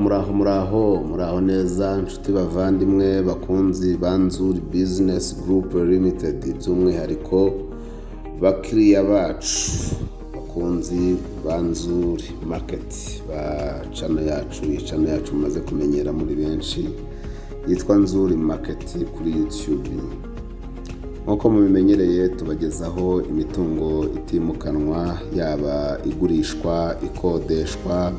Muraho, muraho, muraho neza nshuti bavandimwe, bakunzi ba Nzuri Business Group Limited, by'umwihariko bakiriya bacu, bakunzi ba Nzuri Market, ba channel yacu, iyi channel yacu mumaze kumenyera muri benshi yitwa Nzuri Market kuri YouTube. Nk'uko mubimenyereye, tubagezaho imitungo itimukanwa, yaba igurishwa, ikodeshwa,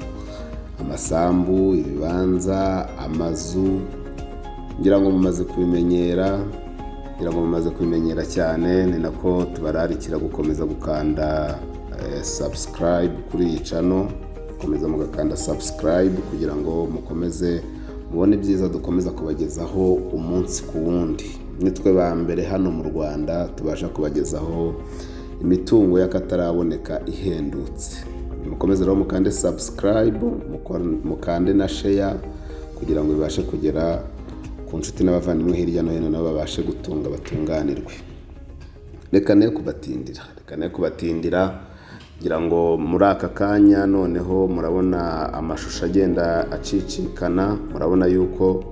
amasambu, ibibanza, amazu. Ngira ngo mumaze kubimenyera, ngira ngo mumaze kubimenyera cyane. Ni nako tubararikira gukomeza gukanda subscribe kuri iyi channel, gukomeza mugakanda subscribe kugira ngo mukomeze mubone ibyiza dukomeza kubagezaho umunsi ku wundi. Nitwe ba mbere hano mu Rwanda tubasha kubagezaho imitungo y'akataraboneka ihendutse. Mukomeze rero mukande subscribe, mukande na share kugira ngo bibashe kugera ku nshuti n'abavandimwe hirya no hino, nabo babashe gutunga batunganirwe. Reka ne kubatindira, reka ne kubatindira. Ngira ngo muri aka kanya noneho murabona amashusho agenda acicikana, murabona yuko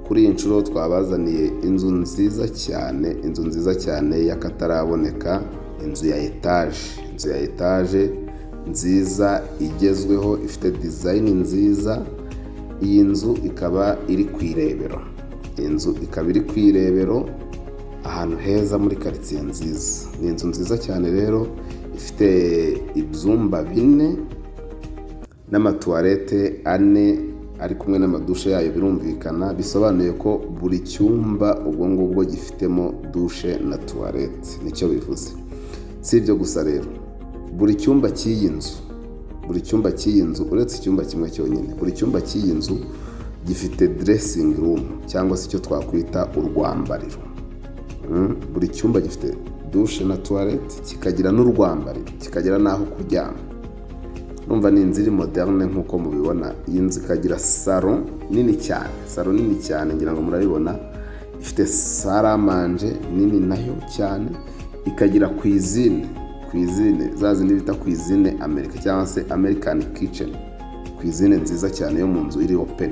kuri iyi nshuro twabazaniye inzu nziza cyane, inzu nziza cyane y'akataraboneka, inzu ya etaje, inzu ya etaje nziza igezweho, ifite design nziza. Iyi nzu ikaba iri ku Irebero, iyi nzu ikaba iri ku Irebero, ahantu heza muri karitsiye nziza. Ni inzu nziza cyane rero, ifite ibyumba bine n'amatuwarete ane ari kumwe n'amadushe yayo. Birumvikana, bisobanuye ko buri cyumba ubwo ngubwo gifitemo dushe na tuwarete, nicyo bivuze. Si ibyo gusa rero, buri cyumba cy'iyi nzu, buri cyumba cy'iyi nzu, uretse icyumba kimwe cyonyine, buri cyumba cy'iyi nzu gifite dressing room cyangwa se icyo twakwita urwambariro. Buri cyumba gifite dushe na tuwarete, kikagira n'urwambariro, kikagira n'aho kuryama. Numva ni inzu iri moderne nk'uko mubibona. Iyi nzu ikagira salon nini cyane, salon nini cyane, ngira ngo murabibona, ifite salle à manger nini nayo cyane, ikagira cuisine, cuisine za zindi bita cuisine Amerika cyangwa se American kitchen, cuisine nziza cyane yo mu nzu iri open.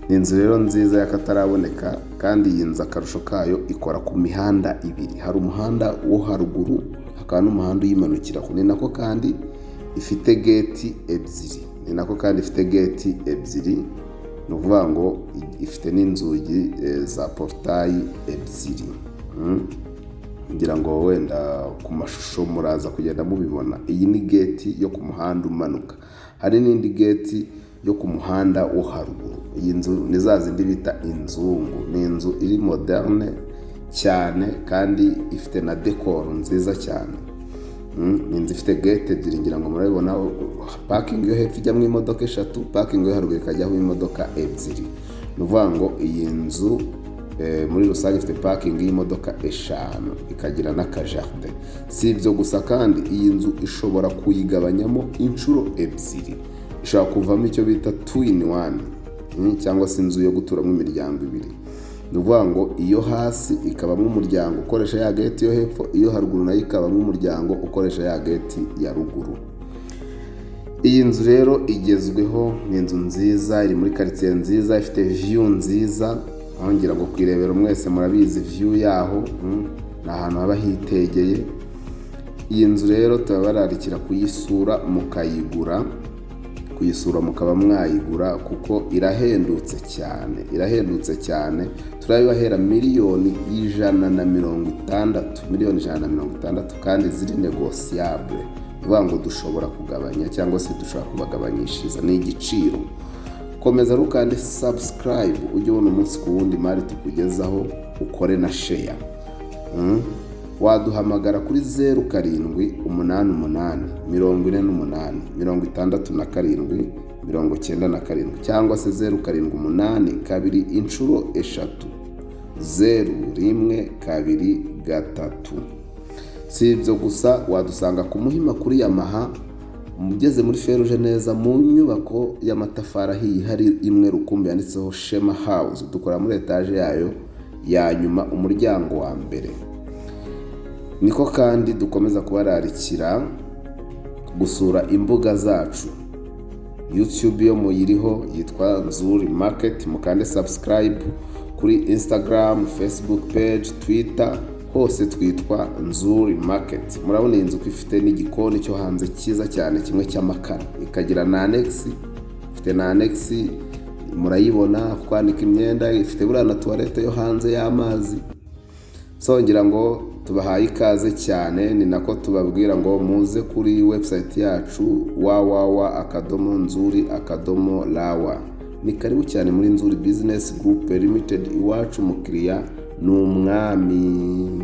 Ni inzu rero nziza y'akataraboneka. Kandi iyi nzu akarusho kayo, ikora ku mihanda ibiri: hari umuhanda wo haruguru, hakaba n'umuhanda uyimanukiraho. Ni nako kandi ifite gate ebyiri, ni nako kandi ifite gate ebyiri, ni ukuvuga ngo ifite n'inzugi za portail ebyiri. Ngira ngo wenda ku mashusho muraza kugenda mubibona. Iyi ni gate yo ku muhanda umanuka, hari n'indi gate yo ku muhanda wo haruguru. Iyi nzu ni za zindi bita inzungu, ni inzu iri moderne cyane kandi ifite na décor nziza cyane. Ni inzu ifite gate ebyiri, ngira ngo murabibona. Parking yo hepfo ijyamo imodoka eshatu, parking yo haruguru ikajyaho imodoka ebyiri. Ni ukuvuga ngo iyi nzu muri rusange ifite parking y'imodoka eshanu, ikagira n'akajardin. Si ibyo gusa kandi, iyi nzu ishobora kuyigabanyamo inshuro ebyiri, ishobora kuvamo icyo bita two in one cyangwa se inzu yo guturamo imiryango ibiri. Ni ukuvuga ngo iyo hasi ikabamo umuryango ukoresha ya gate yo hepfo, iyo haruguru nayo ikabamo umuryango ukoresha ya gate ya ruguru. Iyi nzu rero igezweho, ni inzu nziza iri muri karitsiye nziza, ifite view nziza. Aho ngira ngo ku Irebero mwese murabizi view yaho, ni ahantu haba hitegeye. Iyi nzu rero turabararikira kuyisura mukayigura, kuyisura mukaba mwayigura, kuko irahendutse cyane, irahendutse cyane. Turabibahera miliyoni 160, miliyoni 160, kandi ziri négociable. Ni ukuvuga ngo dushobora kugabanya cyangwa se dushobora kubagabanyishiriza, ni igiciro. Komeza rero kandi subscribe, ujye ubona umunsi ku wundi mari tukugezaho, ukore na share. Waduhamagara kuri 0788 48 67 97 cyangwa se 0782 000 123. Si ibyo gusa, wadusanga ku Muhima kuri Yamaha, ugeze muri feruje neza, mu nyubako y'amatafari ahiye hari imwe rukumbi yanditseho Shema House. Dukora muri etaje yayo ya nyuma, umuryango wa mbere. Niko kandi dukomeza kubararikira gusura imbuga zacu. YouTube yo muyiriho yitwa Nzuri Market, mukande subscribe. Kuri Instagram, Facebook page, Twitter, hose twitwa Nzuri Market. Murabona iyi nzu ko ifite n'igikoni cyo hanze cyiza cyane, kimwe cy'amakara, ikagira na annexe. Ifite na annexe, murayibona, kwanika imyenda. Ifite buriya na toilette yo hanze y'amazi. So ngira ngo tubahaye ikaze cyane, ni nako tubabwira ngo muze kuri website yacu www.nzuri.rw. Ni karibu cyane muri Nzuri Business Group Limited. Iwacu umukiriya ni umwami.